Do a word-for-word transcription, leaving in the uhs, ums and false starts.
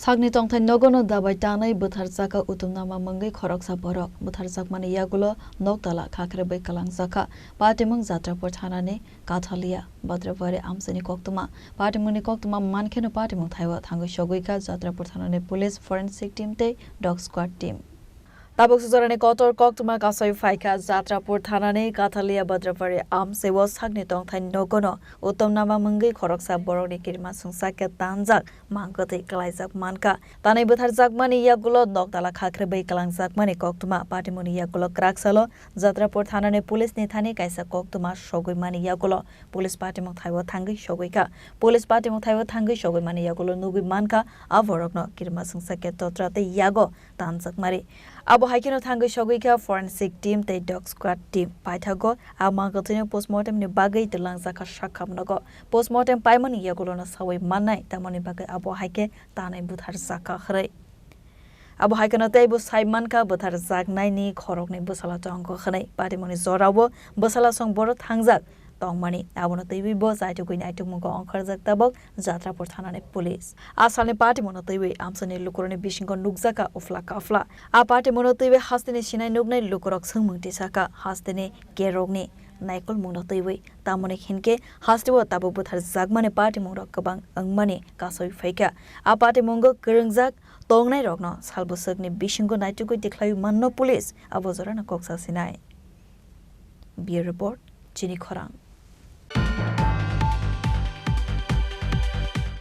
Sakni tongthai nogono dabai tanwi bwtharjakha Uttumnama mwngwi khoroksa borok. Bwtharjakmani yagulo noktala khakhrebwi kwlangjakha. Patimung Jatrapur thanani Kathalia Badrapari amchaini koktwma. Patimungni koktwma mankheno patimung thaio thangwi sogwikha Jatrapur thanani police, forensic team tei dog squad team. Tabuk sujorani kotor koktwma kasoi phaikha Jatrapur thanani Kathalia Badrapari amchaio sakni tongthai nogono Uttumnama mwngwi khoroksa borokni kirima sungsa khe tanjak mangkwtwi kwlaijak mankha. Tanwi bwtharjakmani yagulo noktala khakhrebwi kwlangjakmani koktwma patimungni yagulo kwraksalo Jatrapur thanani police ni thani kaisa koktwma sogwi mani yagulo police patimung thaio thangwi sogwikha. Police patimung thaio thangwi sogwi mani yagulo nugwi mankha a borokno kirima sungsa khe totra tei yago tanjakmari. Abo hai kheno thangwi sogwikha forensic team tei dog squad team. Paithago a mangkwthwino postmortem ni bagwi twlangjakha sakha mnogo. Postmortem paimani yagulono sawi mannai, tamoni bagwi abo hai khe tanwi butharjakha hwnwi. Abo hai kheno teibo sai mankha butharjaknaini khoroknwi bwsala tongo hwnwi. Patimungni jorao bwsala song borok thangjak tongmani. Abono twiwi bo chaitugwi naitukmungo ongkharjak tabuk Jatrapur thanani police. A salni patimungno twiwi amchaini lukurokni bisingo nukjakha uphla kaphla. A patimungno twiwi hasteni sinai nuknai lukurok swngmung tisakha hasteni kerokni naikolmungno twiwi. Tamoni hinkhe hasteo tabuk butharjakmani patimungrok kwbang wngmani kasoi phaikha. A patimungo kwrwngjak tongnairokno salbwswkni bisingo naitugwi tikhlaiwi manno police abo jorano kok sa sinai. Bureau Report, Chini Khorang.